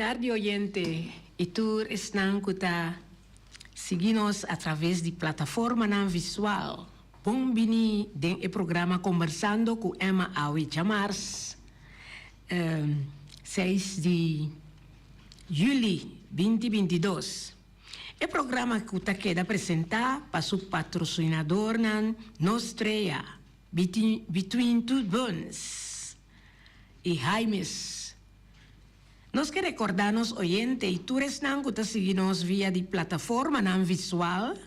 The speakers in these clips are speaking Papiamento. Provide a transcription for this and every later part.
tardi oyente i tur esnan ku ta sigui nos a traves di plataformanan visual. Bon bini den e programa Kombersando ku Emma awe djamars seis di juli binti 22. E programa ku ta keda presentá pa su patrosinadornan Nos Strea, Between Two Buns i Jaimes. Nos ke rekordá nos oyente i tur esnan ku ta sigui nos via di plataformanan visual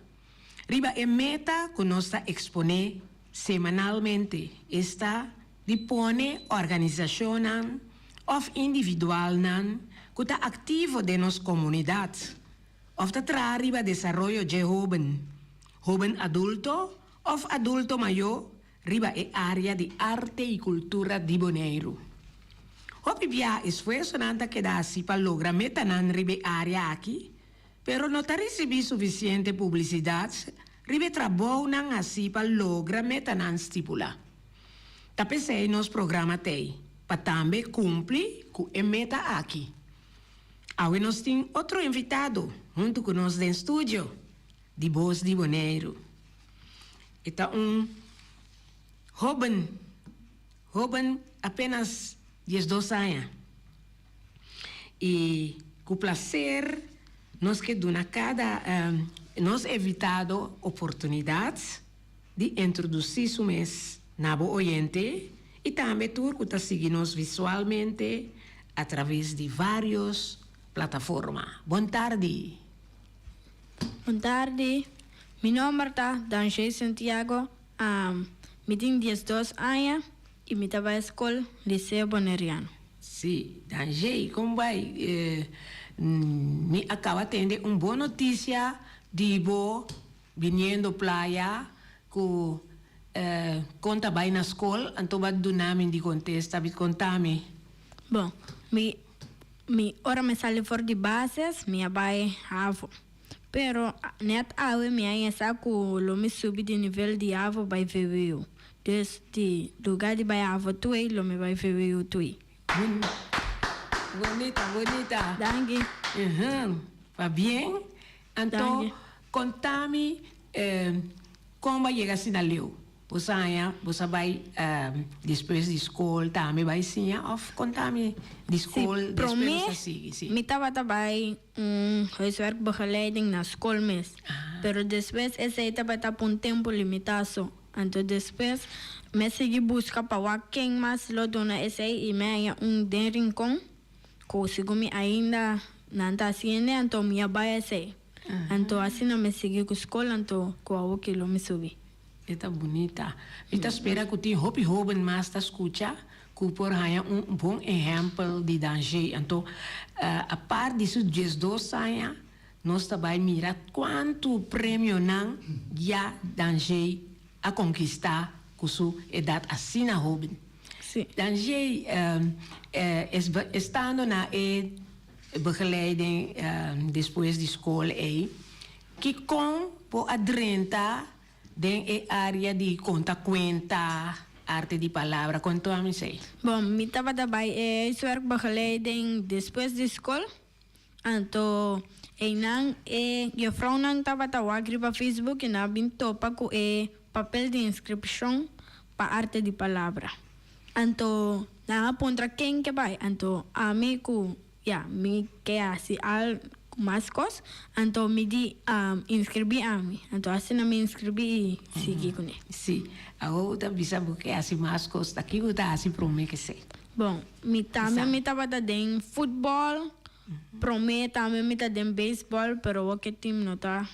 riba e meta ku nos ta eksponé semanalmente, esta di pone organisashonnan òf individualnan ku ta aktivo den nos komunidat òf ta traha riba desaroyo dje hóben, hóben adulto òf adulto mayó riba e área di arte i kultura di Boneiru. Hopi bia esfuersonan ta keda hasi pa logra metanan riba e área aki, pero no ta risibí sufisiente publisidat riba e trabounan hasi pa logra metanan stipulá. Ta p'esei nos programa t'ei, pa tambe kumpli ku e meta aki. Awe nos tin otro invitado huntu ku nos den studio di Bos di Boneiru. E ta un hóben, hóben apenas 12 aña. I ku plaser nos ke duna kada nos invitado oportunidat di introdusí su mes na bo oyente i tambe tur ku ta sigui nos visualmente a traves di vários plataforma. Bon tardi! Bon tardi, mi nomber ta Danjay Santiago, mi tin 12 aña i mi ta bai skol Liceo Boneriano. Sí, Danjay, kon bai? Mi a kaba tende un bon notisia di bo biniendo Playa ku kon ta bai na skol, anto bo a duna mi di kontesta, bi konta mi. Bon, mi Mi ora mi sali for di bases mi a bai havo. Pero net awe mi a yesa ku lo mi subi di nivel di havo bai vwo. Dus di luga di bai havo twee lo mi bai vwo twee. Bunita, bunita. Danki. Pabien. Anto konta mi kon bo a yega asina leu? Bo sa haña bo sa bai despues di skol tambe bai siña òf konta mi di skol despues bo sa sigui? Si, promé mi tabata bai un huiswerkbegeleiding na skol mes, pero despues esei tabata pa un tempu limitá so. Anto despues mi a sigui buska pa wak ken mas lo duna esei i mi a haña un den Rincon ku segun mi ainda nan ta hasiende anto mi a bai esei. Anto asina mi a sigui ku skol anto ku awoki lo mi subi. E ta bunita. Mi ta spera ku tin hopi hoben mas ta skucha ku por haña un bon ehèmpel di Danjay. Anto, apart di su 12 aña, nos ta bai mira kuantu premionan ya Danjay a konkistá ku su edat asina hoben. Danjay, estando na e begeleiding despues di skol ei, kikon bo a drenta den e área di konta kuenta, arte di palabra? Konta mi esei. Bon, mi tabata bai e huiswerkbegeleiding despues di skol. Anto einan e juffrouwnan tabata wak riba Facebook i nan a bin topa ku e papel di inskripshon pa arte di palabra. Anto nan a puntra ken ke bai. Anto ami ku ya mi ke hasi al mas kos, anto mi di inskribí ami. Anto asina mi inskribí i sigui kuné. Sí, awor bo ta bisa bo ke hasi mas kos, ta kiko bo ta hasi promé ke esei? Bon, mi tambe mi tabata den futbòl, promé tambe mi ta den beisbòl, pero awor ke tim no ta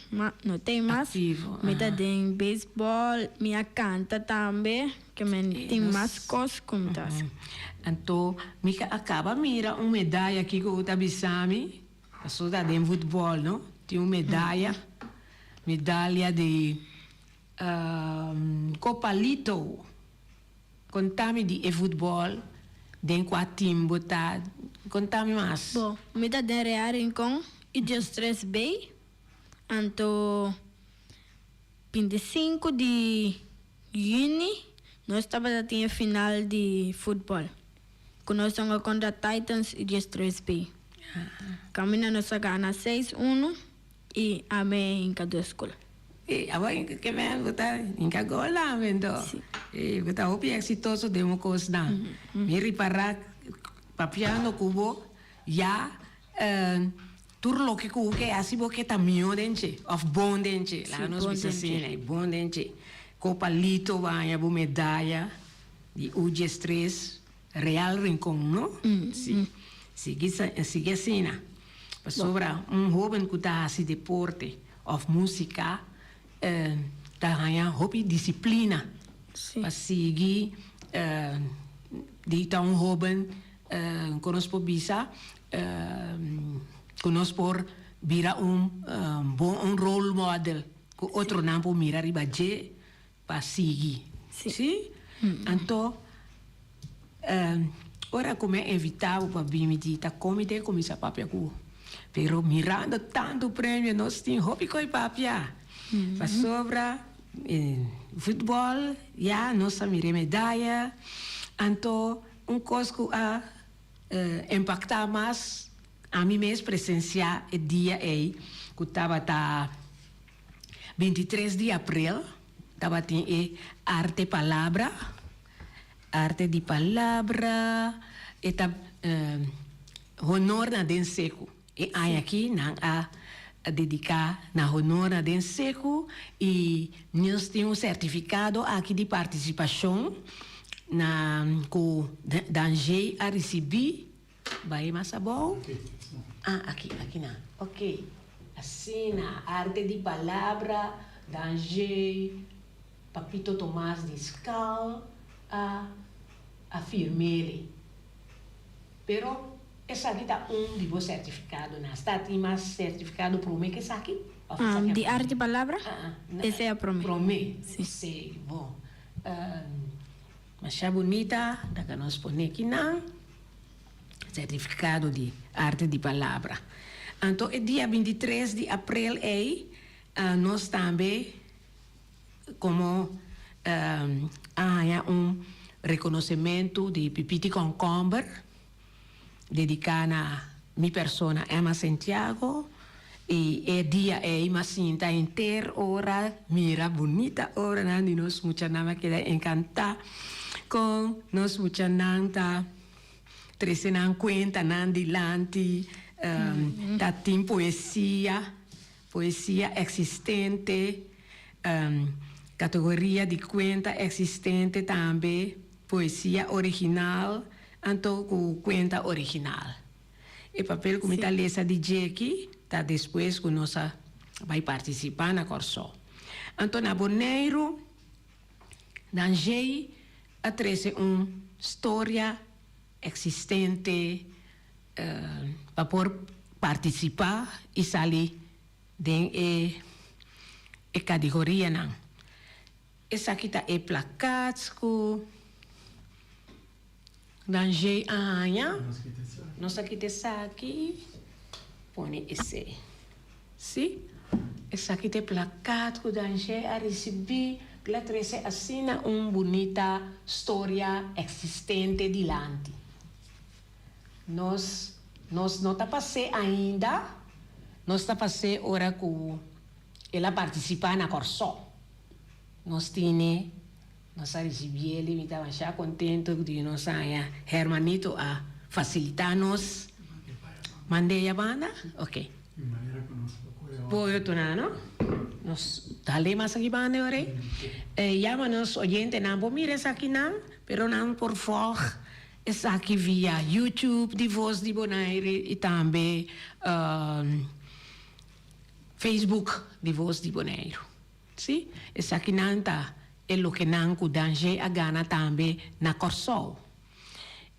no t'ei mas. Aktivo, Mi ta den beisbòl, mi a kanta tambe, ke men tin mas kos ku mi ta hasi. Anto mi ka a kaba mira un medaya aki ku bo ta bisa mi, pasobra ta den futbòl no, tin un medaya, medalya di Copa Lito. Konta mi di e futbòl, den kua tim bo ta, konta mi mas. Bo, mi ta den Real Rincon i Dios Tres Bay, anto 25 di yüni nos tabata tin e final di futbòl ku nos hunga kontra Titans i Dios Tres Bay. Kaminda nos a gana 6-1 i ami hinka dos gol. E abo ke men bo ta hinka gol tambe anto. Si. E bo ta hopi eksitoso den bo kosnan. Mi ripará papiando ku bo ya tur loke ku bo ke hasi bo ke ta mihó den dje òf bon den dje. Laga nos bisa asina, bon den dje. Kopa Lito bo a haña bo medaya di U diestres. Real Rincon no? Si. Sigui sigui asina. Pasobra un hoben ku ta hasi deporte òf músika ta haña hopi disiplina pa sigui di ta un hoben ku nos por bisa ku nos por bira un bon un role model ku otronan por mira riba dje pa sigui. Sí? Anto, ora ku mi a invitá bo pa bin, mi di, ta kon mi den kuminsá papia ku bo. Pero mirando tantu premio, nos tin hopi koi papia. Pasobra futbòl, ya, nos a mira e medaya. Anto, un kos ku a impaktá mas ami mes presensiá e dia ei ku tabata. 23 di april tabatin e Arte Palabra, Arte di Palabra, e ta honor na Den Seku. E aña aki nan a dedica na honor na Den Seku y nos tin un certificado aki di participacion na cu Dangey a ricibi. Bai mas abou. Ah, aki, aki nan. Ok. Asina, Arte di Palabra, Dangey, Papito Tomas di Skal a afirm'ele. Pero esaki ta un di bo sertifikadonan. Sta tin mas sertifikado promé ke esaki? Òf esaki a Di Arte Palabra? Ah, ah. Esei a promé. Promé. Si. Bon. Masha bunita ta ka nos pone kinan Certificado di Arte di Palabra. Anto e dia 23 di april ei nos tambe komo a haña un rekonosementu di Pipiti Kònkòmber dediká na mi persona Emma Sentiago i e dia ei m'a sinta henter ora mira bunita obranan di nos muchanan m'a keda enkantá kon nos muchanan ta trese nan kuentanan dilanti ta tin poesia poesia eksistente kategoria di kuenta eksistente tambe poesia original anto ku kuenta original. E papel ku mi ta lesa di djeki ta despues ku nos a bai partisipá na Kòrsou. Anto na Boneiru, Danjey a trese un storia eksistente pa por partisipá i sali den e e kategorianan. Esaki ta e plakats ku Danjey a haña. Nos a kita esaki, pone esei. Sí, esaki ta e plakat ku Danjey a risibí. El a trese asina un bunita storia eksistente dilanti. Nos, nos no ta pas'é ainda, nos ta pas'é ora ku el a partisipá na Kòrsou. Nos tine. Nos a ricibi el y mi ta masha contento di nos haña Hermanito a facilita nos. Mande ya banda? Ok. Por tuna no? Nos dale mas aki banda ora ey. Yama nos oyentenan por mira esakinan pero nan por volg esaki via YouTube di Voz di Bonaire y tambe Facebook di Voz di Boneiru. Sí, esakinan ta e lokenan ku Dangé a gana tambe na Kòrsou.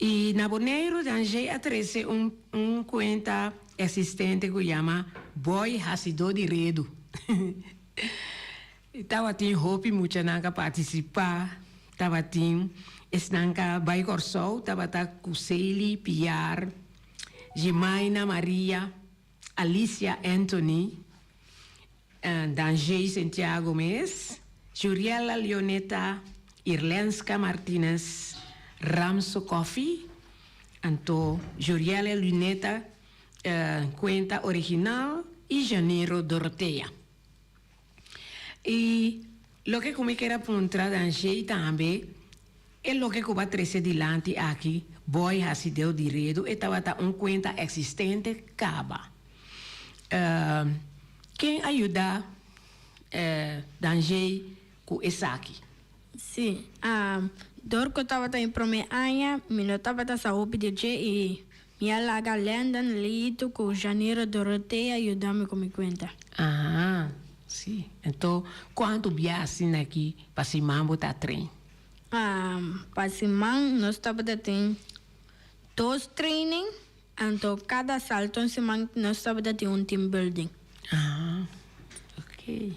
I na Boneiru Dangé a trese un un kuenta eksistente ku yama Bòi Hasidó di Redu. I tabatin hopi muchanan ku a partisipá, tabatin esnan ku a bai Kòrsou, tabata Kuseli Piar, Jimaina Maria, Alicia Anthony, Dangey Santiago mes, Juriella Leoneta, Irlenska Martinez, Ramso Coffie, anto Juriella Luneta. Kuenta original i Janiro Dorothea. I loke ku mi kier a puntra Danjey tambe e loke ku bo a trese dilanti aki Boy hasi deu di redu e tabata un kuenta eksistente kaba. Ken a yuda Danjey ku esaki? Sí, dor ku tabata mi promé aña mi no tabata sa hopi di dje i Mi a laga Landon Leito ku Janira Dorothea yuda mi ku mi kuenta. Aha, si. Anto, kuantu bia asina aki pa siman bo ta train? Pa siman nos tabata tin dos training, anto kada salto un siman nos tabata tin un team building. Aha, ok.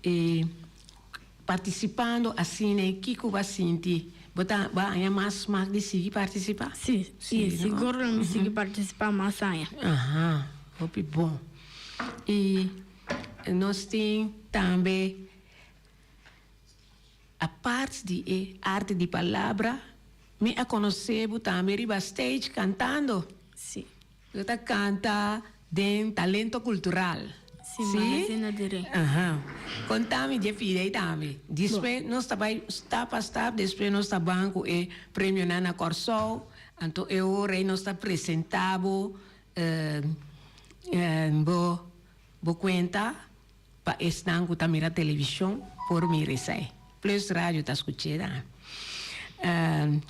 E Partisipando asina e kiko bo a sinti? Bo ta bo a haña mas smak di sigui partisipá? Sí, sí, sigur lo mi sigui partisipá mas aña. Aha, hopi bon. I nos tin tambe apart di e arte di palabra, mi a konosé bo tambe riba stage kantando. Sí. Bo ta canta den Talento Cultural. Si, Magazine di Rey. Aha. Conta mi dje pida ei tambe. Despues nos ta bay stap pa stap, despues nos ta ban cu e premionan na Corsou. Anto e ora ei nos ta presenta bo bo bo cuenta pa esnan cu ta mira television por mira esei. Plus radio ta scuch'e ta.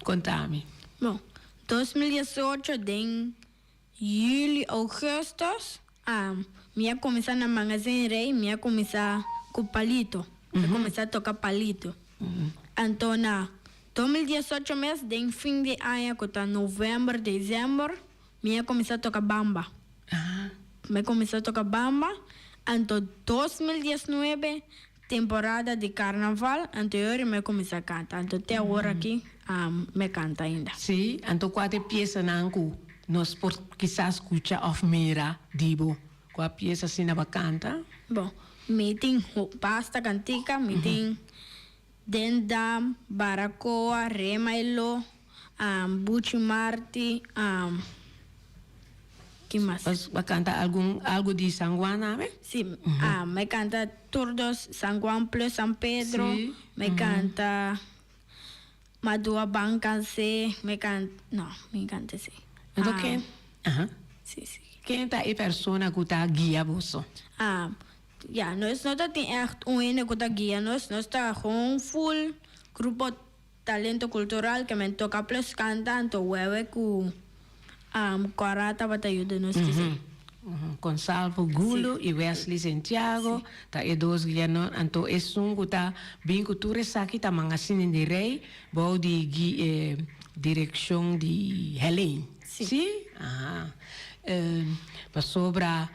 Conta mi. Bon, 2018 den juli augustus mi a cuminsa na Magazine Rey mi a cuminsa cu palito mi a cuminsa toca palito anto na 2018 mes den fin di aña cu ta november december mi a cuminsa toca bamba mi a cuminsa toca bamba anto 2019 Temporada di carnaval, anto e ora mi a cuminsa canta, anto te awor aki mi a canta ainda. Sí, anto cua ta e piesanan cu nos por kisas scucha of mira di bo? Cua piesa asina bo a canta? Bon, mi tin basta cantica, mi tin Den Dam, Baracoa, Rema e Lo, Buchi Marti, ki mas? Bo a canta algun algo di San Juan awe? Si, mi canta tur dos, San Juan plus San Pedro, mi canta Madua Ban Canse, mi canta, no, mi canta esey. Anto ken, aha, Si, si. Ken ta e persona cu ta guia boso? Ya, nos no ta tin echt un hende cu ta guia nos, nos ta gewoon full grupo Talento Cultural ke men toca plus canta anto wewe cu Cora tabata yuda nos kise. Consalvo Gulo y Wesley Sentiago ta e dos guianan anto esun cu ta bin cu tur esaki ta Mangasinen di Rey bou di direccion di Helene. Si? Aha. Pasobra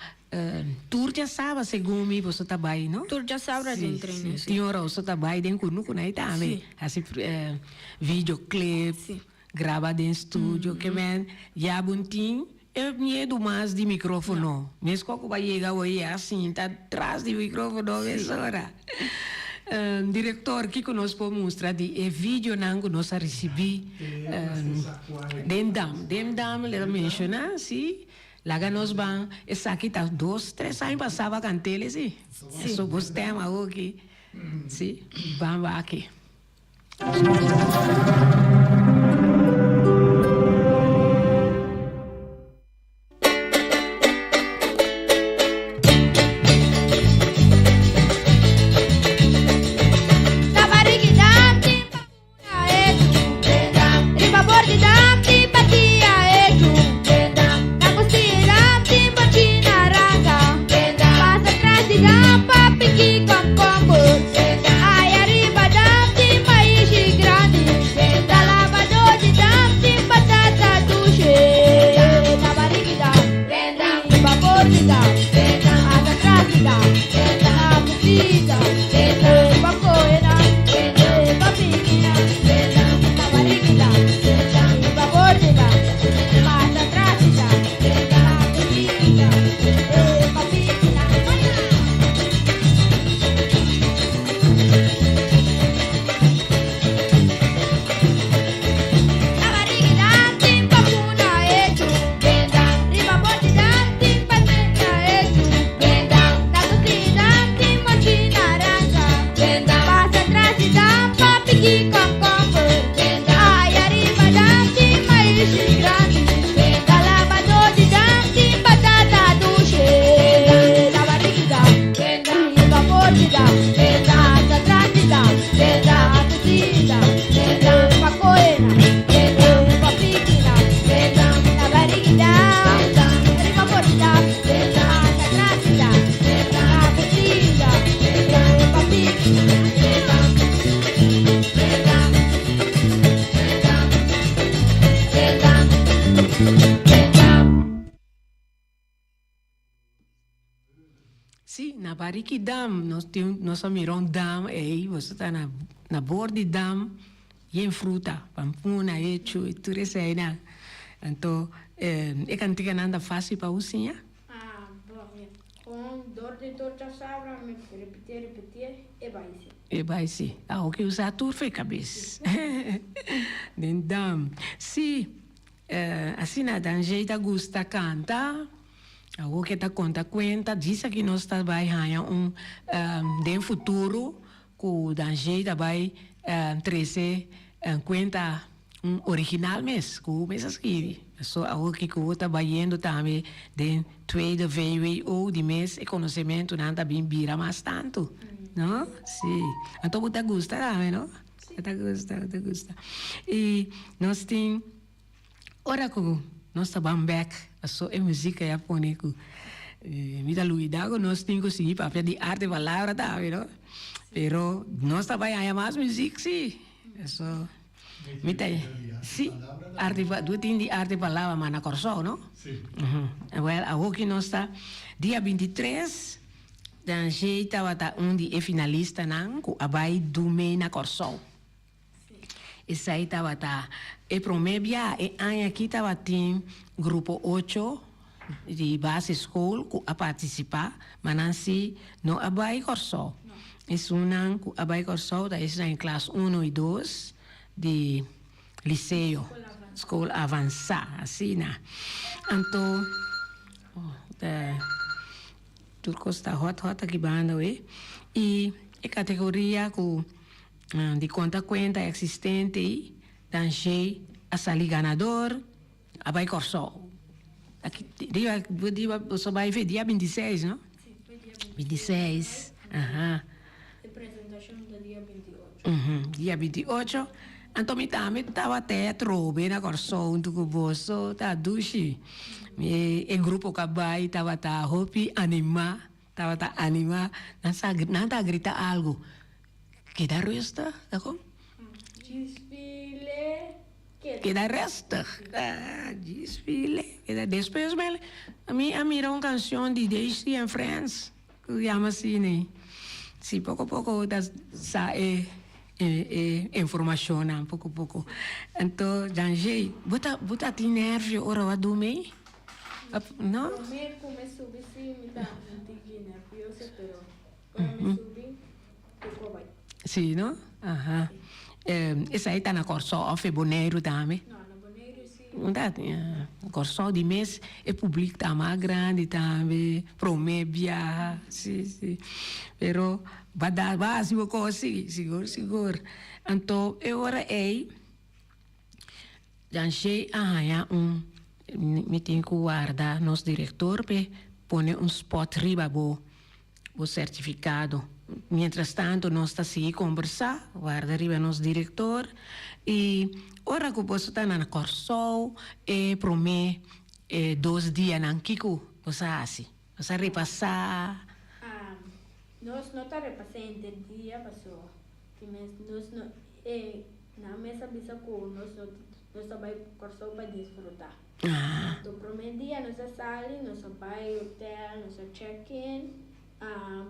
Tur djasabra segun mi boso ta bai no? Tur djasabra den training si. Tin ora boso ta bai den kunuku na tambe hasi videoclip, graba den studio ke men ya bo tin e miedu mas di microfono. Mesco ku bo a yega awor ya sinta tras di microfono mesora. Director kiko nos por mustra di e videonan ku nos a ricibi den dam? Den dam le ta menciona si. Laga nos ban, esaki ta dos, tres aña pasá ba kant'el esi. So bo stem awoki, si, ban wak. Sí, na Bariki Dam nos tin nos a mira un dam ei, boso ta na na bor di dam yen fruta, pampuna, hechu y tur eseinan. Anto e kantikanan ta fácil pa bo siña? Ah, bon, mi con dor di torcha sabra mi repitié, repitié, e bai si. E bai si. Awo ki usa tur fe kabes. Den dam. Sí, asina Dangey ta gusta kanta. Awo ke ta konta kuenta djis aki nos ta bai haña un den futuro ku Dangey ta bai trese kuenta un original mes ku mes a skibi. So awo ki ku ta bayendo tambe den tweede vwo di mes e konosementunan ta bin bira mas tantu, no? Si. Anto bo ta gusta tambe, no? Bo ta gusta, bo ta gusta. I nos tin. Ora ku nos ta ban bek paso e musika ya pone ku mi ta luida ku nos tin ku sigui papia di arte palabra tambe no pero nos ta bai haña mas musik si so mi ta si arte bo tin di arte palabra ma na Kòrsou no wèl awoki nos ta dia 23 Dangey tabata un di e finalistanan ku a bai Dumé na Kòrsou. Esei tabata e promé bia e aña aki tabatin grupo ocho di basisschool ku a partisipá, ma nan si no a bai Kòrsou. Esunnan ku a bai Kòrsou ta esnan den klas uno i dos di liseo, skol avansá, asina. Anto tur kos ta hòt hòt aki banda oe. I e kategoria ku. Di konta kuenta eksistente i dan Shey a sali ganador a bai Kòrsou. Aki riba riba boso bai fe dia 26 no? 26 aha. E presentashon ta dia 28. Uhum dia 28 anto mi tambe tabata atrobe na Kòrsou huntu ku boso ta dushi. Mi e grupo ku a bai tabata hopi animá tabata animá nan sa nan ta grita algu. Keda rustig, ta kon? Desfile keda. Keda rustig. Ah, desfile keda. Despues mi mi a mira un cancion di Daisy and Friends cu yama asina. Si, poco poco ta sa e e informacionnan poco poco. Anto Jangey, bo ta bo ta tin nervio ora bo a dumi? No? Prome cu mi subi si mi ta un tiki nervioso pero ora mi subi. Sí, no? Aha. Esei ta na Kòrsou òf e Boneiru tambe? No, na Boneiru sí. Dat, ya. Kòrsou di mes e publik ta mas grandi tambe, promé biaha, sí, sí. Pero ba da, ba hasi bo kos sí, sigur, sigur. Anto e ora ei Janshey a haña un, mi tin ku warda nos direktor p'e pone un spòt riba bo. Bo sertifikado. Mientras tanto nos ta sigui kombersá, warda riba nos direktor i ora ku boso ta na Kòrsou e promé e dos dianan kiko boso a hasi? Boso a repasá? Nos no ta repasá henter dia paso ki mes nos no e nan mes a bisa ku nos no nos ta bai Kòrsou pa disfrutá. Anto promé dia nos a sali, nos a bai hotel, nos a check in,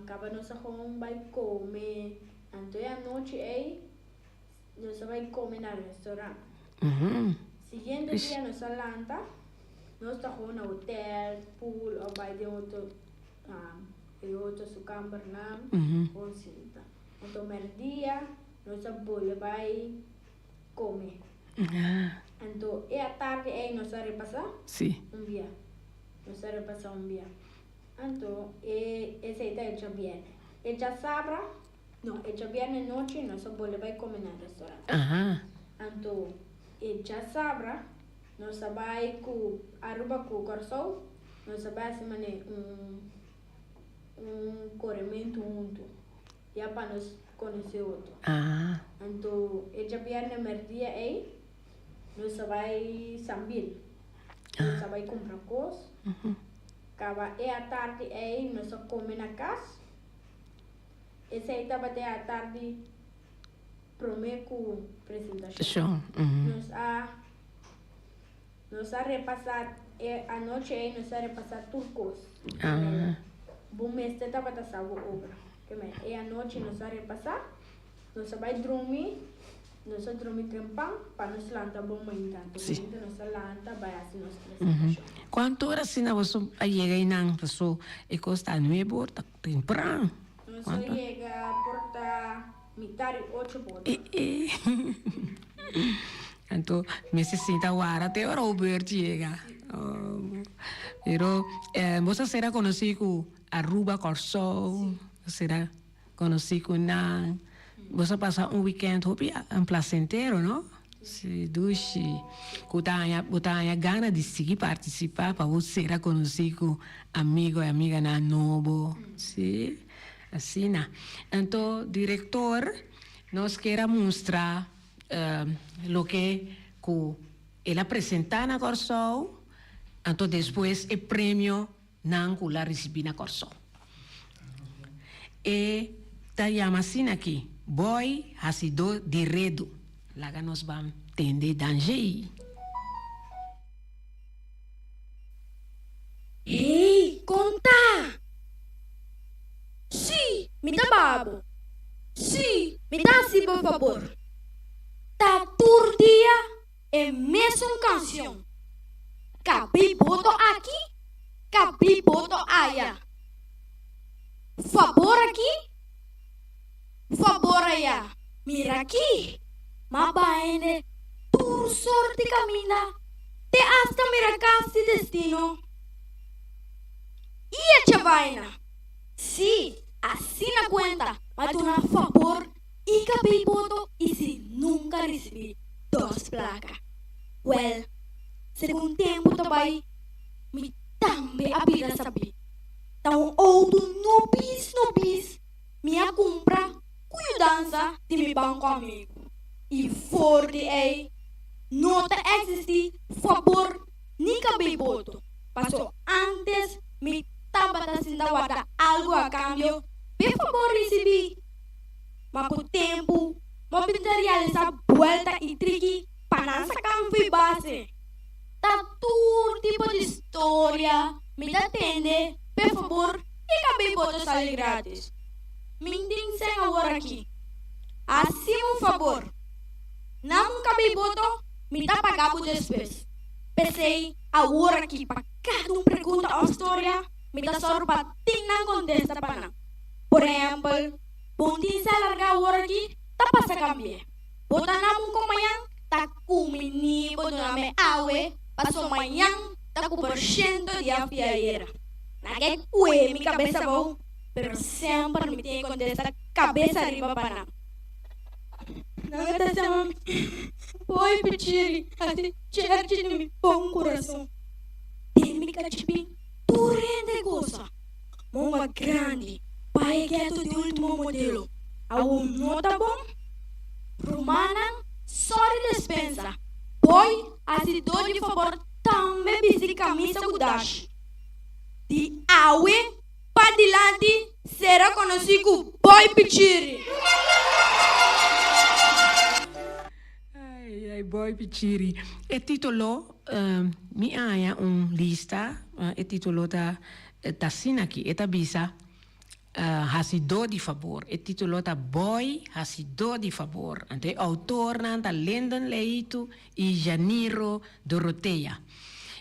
kaba nos a gewoon bai kome. Anto e anochi ei nos a bai kome na restaurant. Siguiente dia nos a lanta, nos ta gewoon na hotel, pool of bai den otro e otro su kambernan, gewoon sinta. Anto merdia nos a bolbe bai kome. Anto e atardi ei nos a repasá un bia. Nos a repasá un bia. Anto e esei ta e djabièrnè. E djasabra, no, e djabièrnè nochi nos a bolbe bai kome na restaurant. Anto e djasabra nos a bai ku Aruba ku Kòrsou, nos a bai hasi manera un un korementu huntu. Ya pa nos konosé otro. Ah. Anto e djabièrnè mèrdia ei nos a bai Sambil. Nos a bai kumpra kos. Kaba e atardi ei nos a kome na kas. Esei tabata e atardi promé ku presentashon. Nos a nos a repasá e anochi ei nos a repasá tur kos. Bo mester tabata sa bo obra. E anochi nos a repasá, nos a bai drumi. Nos a drumi trempan pa nos lanta bon mainta. Anto mainta nos a lanta bai hasi nos presentashon. Kuantu ora asina boso a yega einan? Paso e kos ta nuebe or, ta tempran. Nos a yega por ta mitar di ocho por ta. Anto mester sinta wara te ora bo beurt yega. Pero boso a sera konosí ku Aruba, Kòrsou, sera. Conoci cu nan. Boso a pasa un weekend hopi placentero, no? Si, dushi. Cu ta haña, bo ta haña gana di sigui participa pa bo sera conoci cu amigo y amiganan nobo. Si, asina. Anto, director, nos kier a mustra loke cu el a presenta na Corsou, anto despues e premio Nan ku la risibí na Kòrsou. E ta yama asina aki, Bòi hasidó di redu. Laga nos ban tende Danjei. Hey, kon ta? Sí, mi ta babo. Sí, mi ta hasi bo fabor. Ta tur dia E mesun canción. Cabí boto aki, cabí boto aya. Fabor aki, fabor aya. Mira aki, m'a baende tur sort di caminda te hasta mira cas di destino. I echa vaina. Sí, asina cuenta, m'a duna fabor I kabei boto i si nunka risibí dos plaka. Wèl, segun tempu ta bai, mi tambe a bira sabí. Ta un outo nobis nobis mi a kumpra ku yudansa di mi banko amigu. I for di ei no ta eksistí fabor ni kabei boto, paso ántes mi tabata sinta warda algu a kambio p'e fabor risibí. Ma ku tempu, bo bin ta realisá buelta i triki pa nan saka mi fo'i base. Ta tur tipo di storia mi ta tende, p'e fabor i kab'é bo ta sali gratis. Mi tin sèn awor aki. Hasi mi un fabor. Nan un kab'é boto, mi ta paga bo despues. P'esei, awor aki pa kada un pregunta òf storia, mi ta sòru pa tin nan kontesta pa nan. Por ehèmpel, Bon tin sa larga awor aki ta pasa kambié. Bo ta na mun kon mañan ta kumini bo duna me awe paso mañan ta ku por shento di a fiayera. Na ke kue mi kabes abou pero semper mi tin e kontesta kabes ariba pa nan. Nan a ta chama mi Boy Pichiri hasi cherchi di mi bon kurason. Den mi kachipin tur hende gosa. Monga grandi, bai e ghetto di ultimo modelo, awor no ta bon? Rumannan, sorry despensa, boy hasi dor di fabor tambe bisti camisa cu dashi. Di awe pa dilanti sera conoci cu Boy Pichiri. Ay, ay, Boy Pichiri. E titulo, mi haña un lista, e titulo ta ta asina aki, e ta bisa, Hasidó di fabor. E titulo ta Boy Hasidó di Fabor. Anto e outornan ta Lyndon Leito i Janiro Dorothea.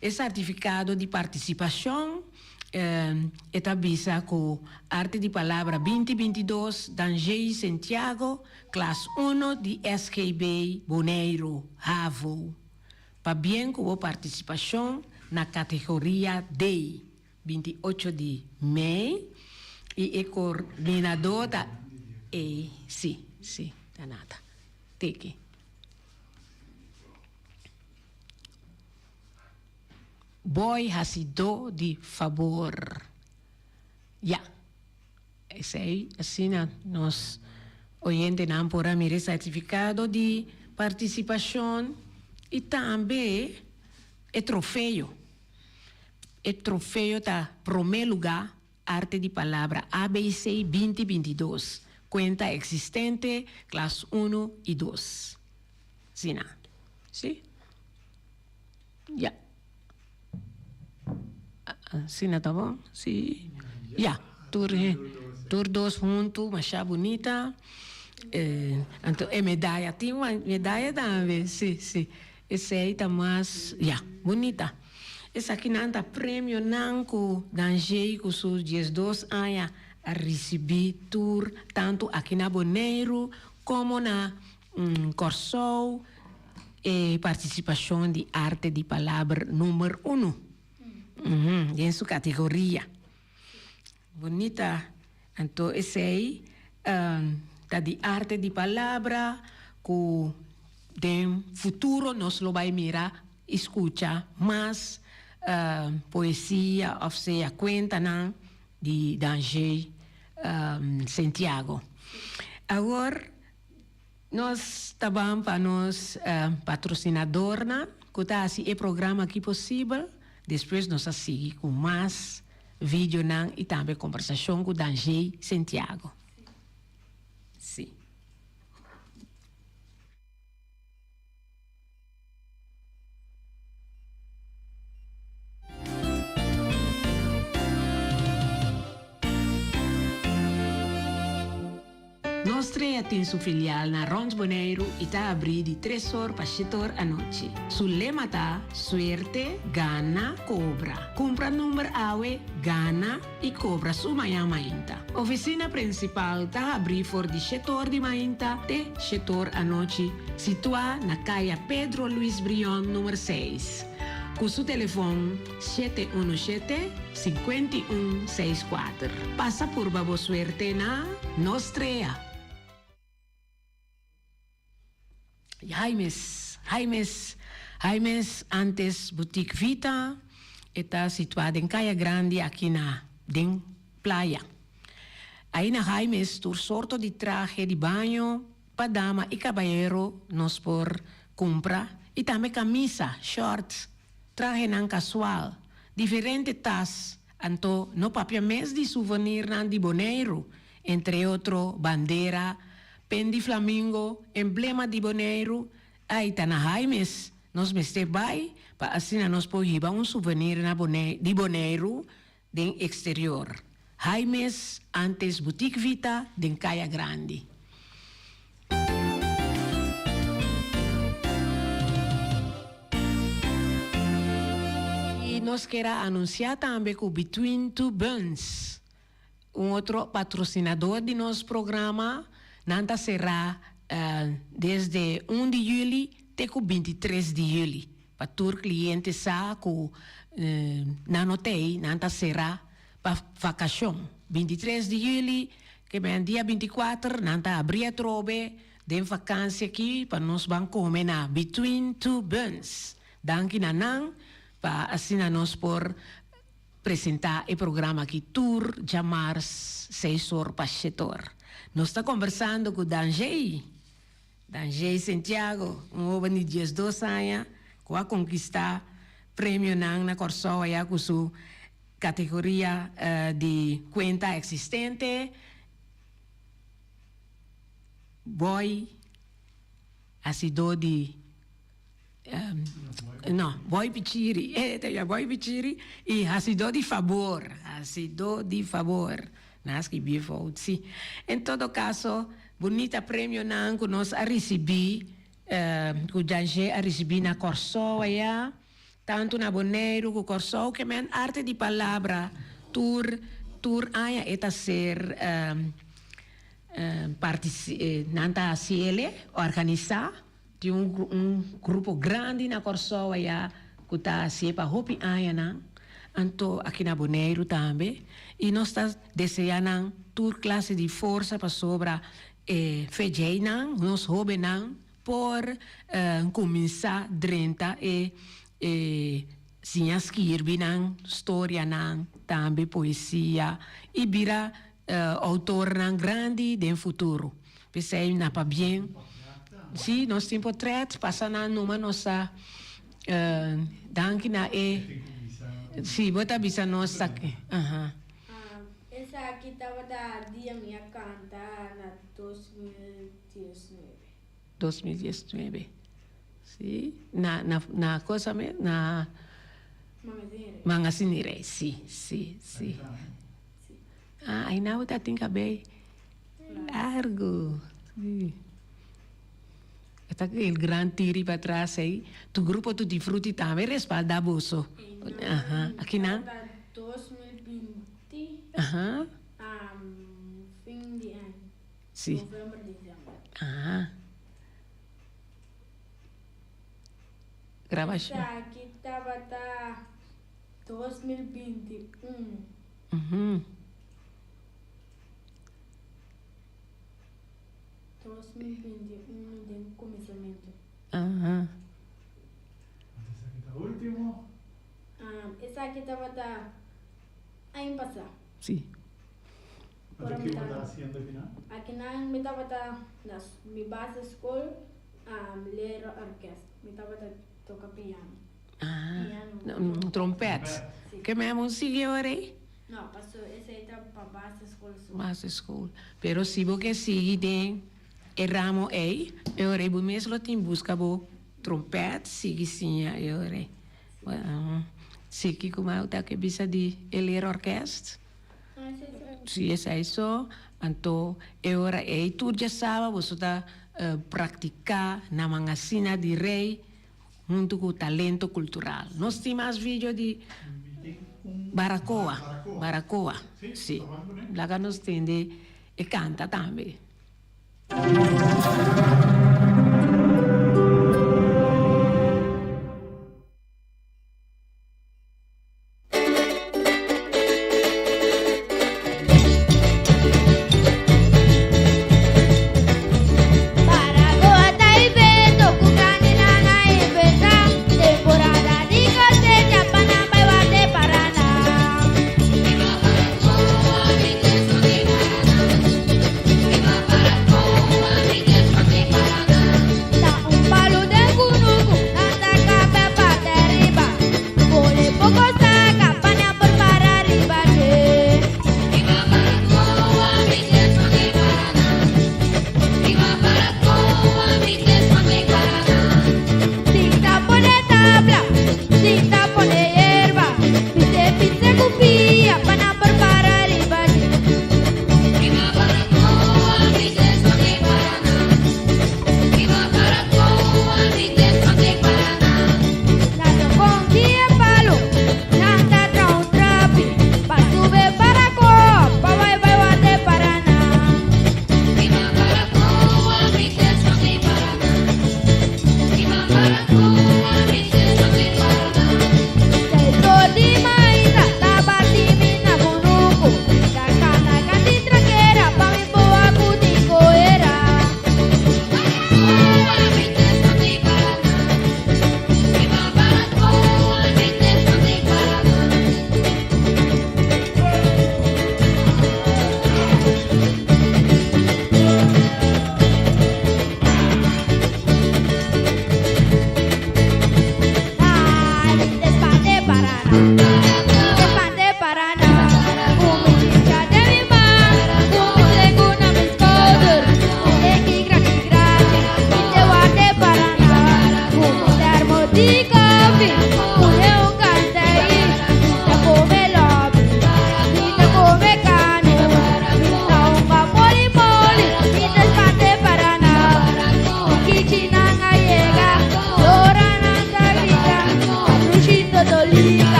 E sertifikado di partisipashon e ta bisa ku Arte di Palabra binti 22, Danjey Sentiago, Klas uno di SGB Boneiru, havo. Pabien ku bo partisipashon na kategoria D, 28 di mei, i e koordinadó ta e. Si, si, ta nata. Tiki. Boy hasidó di fabor. Ya. Esei asina nos oyentenan por a mira e sertifikado di partisipashon i tambe e trofeo. E trofeo ta promé lugá Arte di Palabra ABC binti 22, kuenta eksistente klas unu i dos. Asina. Si? Ya. Asina ta bon? Si. Ya, tur tur dos huntu, masha bunita. Anto e medaya, tin un medaya tambe, si, si. Esei ta mas, ya, bunita. Esakinan ta premionan ku Danjey ku su 12 aña a risibí tur tantu aki na Boneiru komo na Kòrsou. E partisipashon di Arte di Palabra number uno den su kategoria. Bunita. Anto esei ta di Arte di Palabra ku den futuro nos lo bai mira i skucha mas poesia òf sea kuentanan di Dangé Sentiago. Awor nos ta ban pa nos patrosinadornan ku ta hasi e programa aki posibel. Despues nos a sigui ku mas videonan i tambe kombersashon ku Dangé Sentiago. Sí. Nos Trea tin su filial na Rond Boneiru i ta abrí di tres or pa shete or anochi. Su lema ta, Suerte, gana, kobra. Kumpra number awe, gana i kobra su mañan mainta. Ofisina prinsipal ta habrí for di shete or di mainta te shete or anochi, situá na Kaya Pedro Luis Brion number seis. Ku su telefon 717 51 64. Pasa purba bo suerte na Nos Trea. Jaimes, Jaimes, Jaimes antes Boutique Vita, e ta situá den Kaya Grandi aki na den Playa. Ahi na Jaimes tur sorto di trahe di baño pa dama i kabayero nos por kumpra i tambe kamisa, shorts, trahenan kasual, diferente tas, anto no papia mes di souvenirnan di Boneiru, entre otro bandera, pen di flamingo, emblema di Boneiru, ai ta na Jaimes nos mester bai pa asina nos por hiba un souvenir na di Boneiru den exterior. Jaimes, antes Boutique Vita den Kaya Grandi. I nos kier a anuncia tambe cu Between Two Buns, un otro patrocinador di nos programa, nan ta cera desde un di juli te cu 23 di juli. Pa tur cliente sa cu nan no t'ey, nan ta cera pa vacacion. 23 di juli, ke ben dia 24, nan ta abri atrobe den vakantie aki pa nos ban come na Between Two Buns. Danki na nan pa asina nos por presenta e programa aki tur djamars seis or pa shete or. Nos ta conversando cu Danjey. Danjey Sentiago, un hoben di 12 aña cu a conquista premionan na Corsou aya cu su categoria di cuenta existente. Boy hacido di no, Boy Pichiri, e ta ya Boy Pichiri y hacido di fabor, hacido di fabor. Nan a scribi fout, si. En todo caso, bunita premionan cu nos a ricibi, cu Danjé a ricibi na Corsou aya, tanto na Boneiru cu Corsou, ke men Arte di Palabra tur tur aña e ta ser partici nan ta haciele, organisa. Tin un un grupo grandi na Kòrsou ayá ku ta hasié pa hopi añanan, anto aki na Boneiru tambe, i nos ta deseá nan tur klase di forsa pasobra e fedjeinan, nos hóbennan, por kuminsá drenta e e siña skirbi nan storianan, tambe poesia i bira. Autornan grandi den futuro. P'esei na pabien. Si, nos tin potret, pasa nan numa nos ta danki na e. Si, bo ta bisa nos ta ke. Aha. Esaki tabata dia mi a kanta na 2019. 2019. Si, na na na cosa mes, na. Mangasini Rei. Mangasini Rei, si, si, si. Ah, aina bo ta tin cabey largo. Sí. Esta el gran tiri pa atras ei. Tu grupo Tutti Frutti tambe respalda boso. Aha. Aki nan? Tabata 2020. Aha. Fin di aña. Sí. November, december. Aha. Grabacion. Esaki tabata 2021. Uhum. 2021 den kuminsamentu. Aha. Esaki ta último. Esaki tabata aña pasá. Sí. Anto ki bo ta hasiendo akinan? Akinan mi tabata na mi base skol lera orkest. Mi tabata toka piano. Ah, trompet. Ke mem un sigui ora ei? No, paso esei ta pa base skol so. Base skol. Pero si bo ke sigui den e ramo ei, e ora ei bo mes lo tin buska bo trompet, sigui siña e ora ei. Si, kiko mas bo ta ke bisa di e leerorkest? Si, esei so. Anto e ora ei tur djasaba boso ta praktiká na mangasina di rei. Huntu ku talento kultural. Nos tin mas video di Baracoa. Baracoa, si. Laga nos tende e kanta tambe.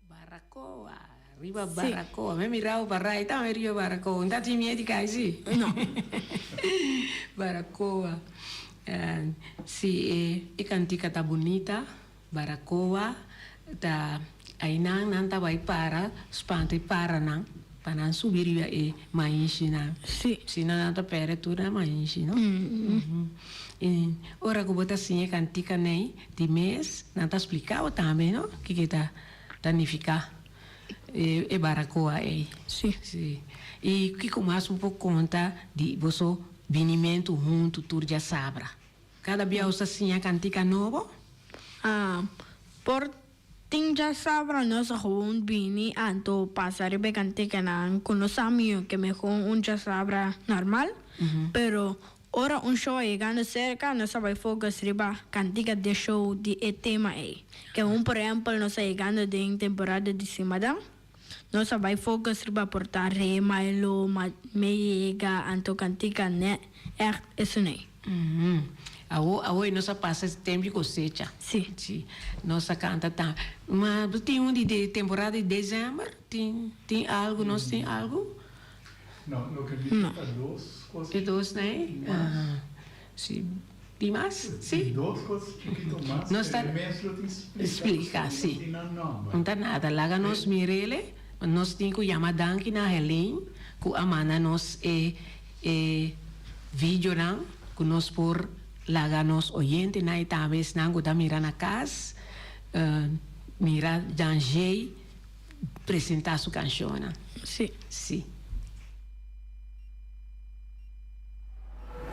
Baracoa, riba Baracoa. Mi a mira bo pa rai tambe riba Baracoa. Un ta tin miedo di kai si? No. Baracoa. Si e cantica ta bunita. Baracoa. Ta einan nan ta bai para spanta e paranan pa nan subi riba e maishinan. Sí. Si no nan ta perde tur nan maishi, no? I ora ku bo ta siña e kantika nei di mes, nan ta splika bo tambe, no? Kiko ta ta nifiká e e barakoa ei. Sí. Sí. I kiko mas bo por konta di boso binimentu huntu tur djasabra? Kada bia bo ta siña kantika nobo? Ah, por tin djasabra nos a gewoon bini anto pasa riba e kantikanan ku nos amigo ke mehor un djasabra normal, pero ora un show a yegando serka nos a bai focus riba kantika di e show di e tema ei. Ke un por ehempel nos a yegando den temporada di Simadan, nos a bai focus riba por ta Re, Milo, Ma, Me Yega anto kantika ne ègt esunei. Awo, awo nos a pasa e tempo di cosecha. Sí. Sí. Nos a canta ta. Ma bo tin un di de temporada di december? Tin, tin algo, nos tin algo? No, loke mi tin ta dos cos. E dos nei? Mas. Sí. Tin mas? Sí. Tin dos cos chikito mas, Nos ta pero e mes lo tin splica. Splica, pasobra sí. No tin nan nomber. No ta nada. Laga nos mirele. Nos tin cu yama danki na Helene cu a manda nos e E videonan ku nos por laga nos oyentenan i tambe esnan ku ta mira na kas mira Dangey presentá su kanshonnan. Sí. Sí.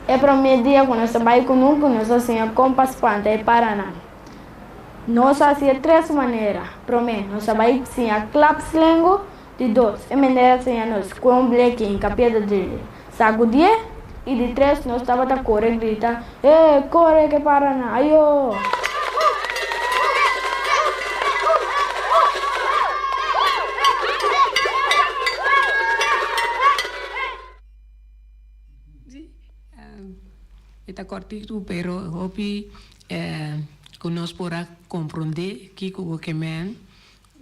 E promé dia ku nos a bai kunuku nos a siña kon pa spanta e paranan. Nos a hasié tres manera. Promé, nos a bai siña klap slengu. Di dos, e mender a siña nos kue un bleki hinka piedra drili, sagudié, i di tres, nos tabata kore grita, E, kore ke paranan, ayo! E ta kòrtitu, pero hopi ku nos por a komprondé kiko bo ke men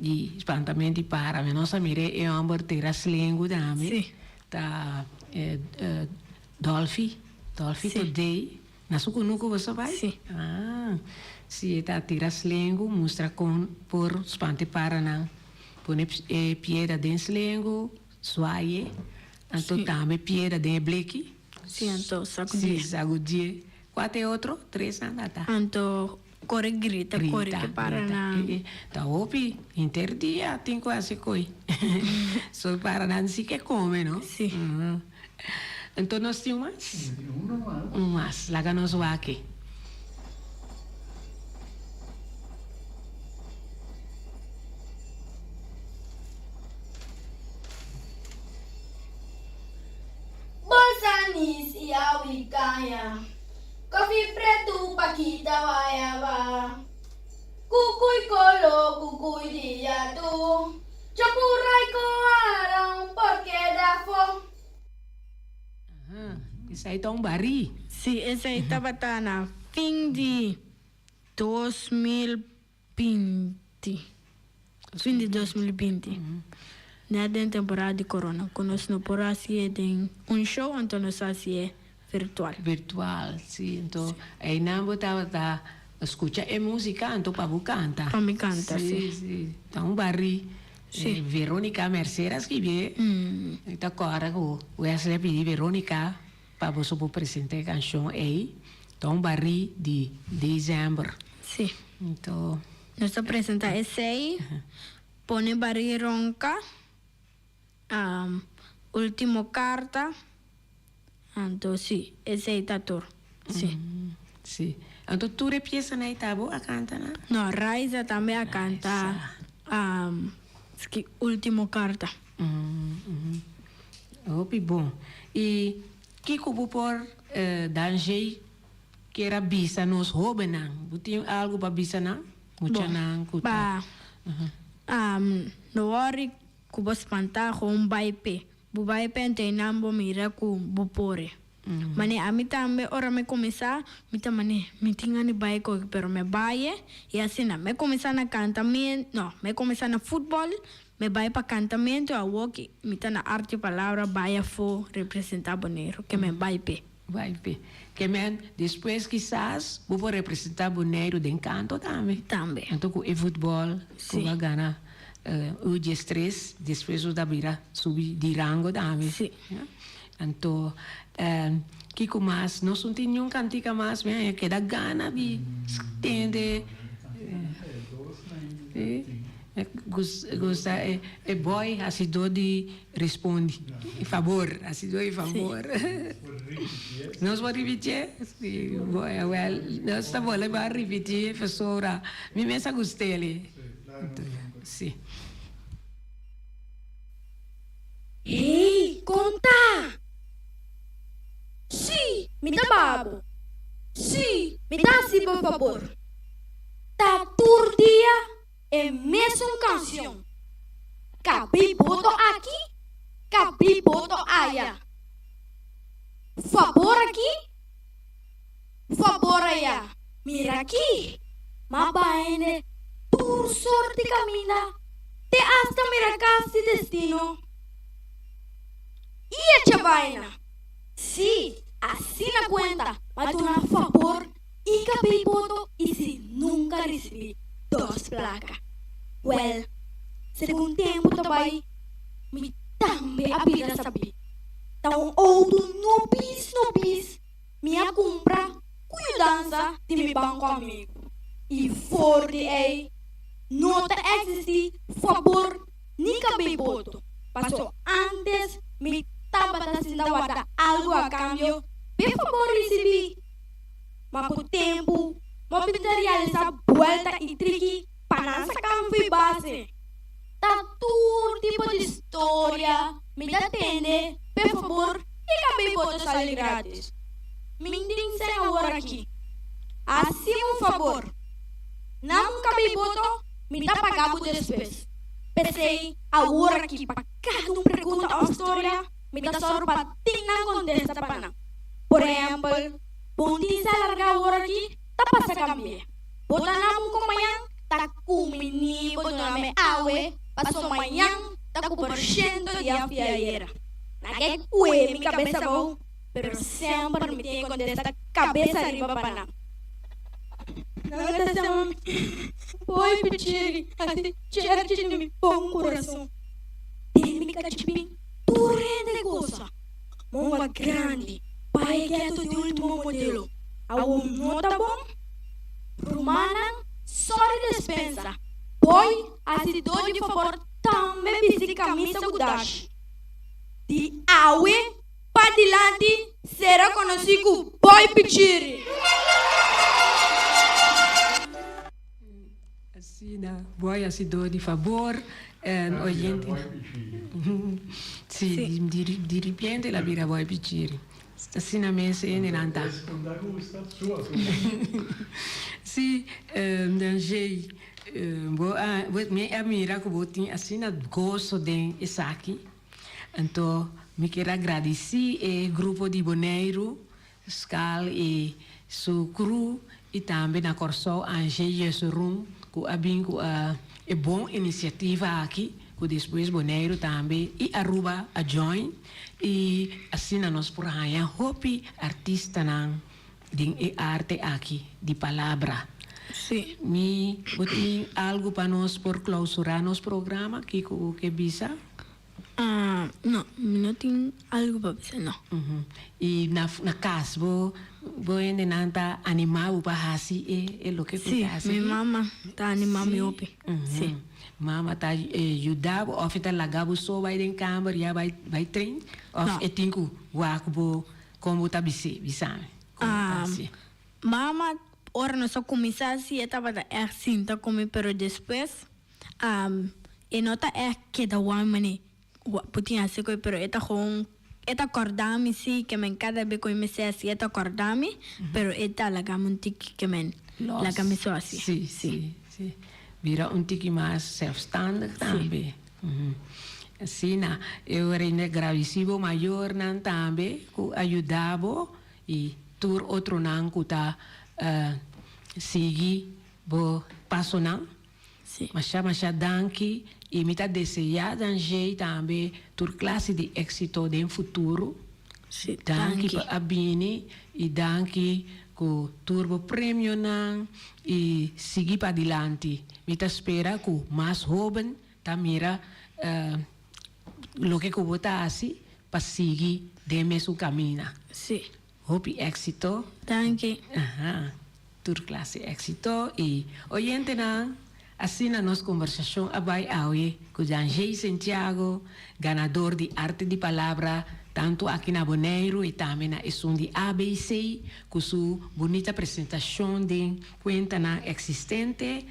di spantament di para. Mi nos a mira e hòmber tira slengu tambe. Sí. Ta Dolfi, Dolfi Sí. Today. Na su kunuku bo sa bai? Sí. Ah, sí, e ta tira slengu, mustra kon por spanta e paranan. Pone e piedra den slengu, swaye, anto Sí. tambe piedra den e bleki. Sí, anto sakudié. Sí, sakudié. Kua ta e otro? Tres nan ta ta. Anto kore grita, kore Grita, ke para grita. nan. E, e, ta hopi, henter dia tin ku hasi koi. So para nan si ke kome, no? Sí. Anto nos tin un mas? Tin uno mas. Un mas. Laga nos wak-e. Bolsa nis i awi kaña. Kofi pretu pa kita wayaba. Kukui kolo, kukui di yatu. Chapurrai ko aran por keda fo. Aha, esei ta un barí. Sí, esei tabata na fin di 2020. Fin di 2020. Net den temporada di corona, cu nos no por hacié den un show, anto nos a hacié virtual. Virtual, sí. Anto einan bo tabata scucha e musica anto pa bo canta. Pa mi canta, sí. Sí, sí. Ta un barí. Sí. Veronica Merced a scribié. Mi ta corda cu Wesley a pidi Veronica pa boso por presenta e cancion ei. Ta un barí di december. Sí. Anto. Nos ta presenta esei, pone barí ronka, ultimo karta, anto sí, esei ta tur, sí. Sí. Anto tur e piesanan ei ta bo a kanta nan? No, Raiza tambe a kanta ski ultimo karta. Hopi bon. I kiko bo por Danjey Kier a bisa nos hobennan. Bo tin algu pa bisa nan? Muchanan ku ta. Ba, no worry ku bo spantá gewoon bai p'e. Bo bai p'e anto einan bo mira ku bo por e. Mane ami tambe ora mi kuminsá mi ta mane mi tin gana di bai koki pero mi bai e i asina mi kuminsá na kantamentu no mi kuminsá na futbòl mi bai pa kantamentu awor ki mi ta na arte palabra bai afó representá Boneiru ke mi bai p'e. Bai p'e. Ke men, despues kisas bo por representá Boneiru den kanto tambe. Tambe. Anto ku e futbòl ku bo a gana U diestres, despues bo ta bira subi di rango tambe. Sí. Anto kiko mas? Nos no tin niun kantika mas, mi a keda gana di tende. Gusta e boy hasidó di respondi fabor, hasidó di fabor. Nos por ripitié? Si, wèl, nos ta bolbe a ripití pasobra mi mes a gust'el. Si. Hey, konta! Sí, mi ta babo. Sí, mi ta hasi bo fabor. Ta tur dia e mesun kansion. Kabí boto aki, kabí boto aya. Fabor aki, fabor aya. Mira aki, m'a baende tur sort di kaminda te asta mira kas di destino. I echa baina. Sí, asina kuenta, m'a duna fabor I kabei boto i si nunka risibí dos plaka. Wèl, segun tempu ta bai, mi tambe a bira sabí. Ta un outo nobis nobis mi a kumpra ku yudansa di mi banko amigu. I for di ei no ta eksistí fabor ni kabei boto, paso ántes mi tabata sinta warda algu a kambio p'e fabor risibí. Ma ku tempu, bo bin ta realisá buelta i triki pa nan saka mi fo'i base. Ta tur tipo di storia mi ta tende, p'e fabor i kab'ei bo ta sali gratis. Mi tin sen awor aki. Hasi un fabor. Nan un kab'ei boto, mi ta paga bo despues. P'esei, awor aki pa kada un pregunta òf storia, mi ta sòru pa tin nan kontesta pa nan. Por ehèmpel, Bon tin sa larga awor aki ta pasa kambia. Bo ta na un ku mañan ta kumini bo duna mi awe paso mañan ta ku por shento di afiayera. Na ke kue mi kabes abou pero semper mi tin e kontesta kabes ariba pa nan. Nan ta chama mi Boy Pichiri asi cherchi di mi bon kurason. Den mi kachipin tur hende gosa. Monga grandi, bai geto di ultimo modelo, awor no ta bon? Rumannan, sorry despensa, boy hasi dor di fabor tambe bisti camisa cu dashi. Di awe pa dilanti sera conoci cu Boy Pichiri. Asina boy hasi dor di fabor en oyente. Si, di ripiente el a bira boy pichiri. Asina mes e hendenan ta. Si, Dangey, bo a, mi a mira ku bo tin asina goso den esaki. Anto mi kier a gradisí e grupo di Boneiru Skal i su crew i tambe na Kòrsou Ange Jesurun ku a bin ku a e bon inisiativa aki ku despues Boneiru tambe i Aruba a join i asina nos por haña hopi artistanan den e arte aki di palabra. Sí. Mi bo tin algu pa nos por klausurá nos programa? Kiko bo ke bisa? Ah, no, mi no tin algu pa bisa, no. I na na kas bo bo hendenan ta animá bo pa hasi e e loke ku Sí, ta hasi mi aki? mama ta animá mi Sí? hopi, sí. Mama ta yuda bo òf e ta laga bo so bai den kamber ya bai bai train? Òf No. e tin ku wak bo kon bo ta bis'é, bisa mi, kon bo ta Ah, hasié? mama ora nos a kuminsá hasi e tabata ègt sinta ku mi, pero despues E no ta ègt keda wak manera bo tin hasi ku e, pero e ta gewoon, e ta kòrda mi si ke men kada be ku mi mester hasi e ta kòrda mi, pero e ta laga mi un tiki ke men laga mi so hasi. Sí, sí, sí. Bira un tiki mas sèlfstandig tambe. Asina, e ora ainda gradisí bo mayornan tambe ku a yuda bo i tur otronan ku ta sigui bo pasonan. Sí. Masha masha danki y mi ta desea Danjey tambe tur clase di exito den futuro. Si, Danki danki. pa a bini i danki ku tur bo premionan i sigui padilanti. Mi ta spera ku mas hoben ta mira loke ku bo ta hasi pa sigui den mesun kamina. Si. Hopi éksito. Danki. Aha. Tur klase éksito i oyentenan, asina nos kombersashon a bai awe ku Janjay Sentiago, ganador di Arte di Palabra tantu aki na Boneiru i tambe na esun di ABC ku su bunita presentashon den kuentanan eksistente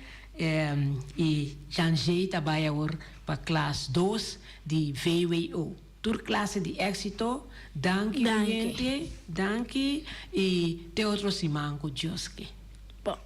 i Janjay ta bai awor pa klas dos di vwo. Tur klase di éksito. Danki oyente, danki i te otro siman ku Dios ke. Bo.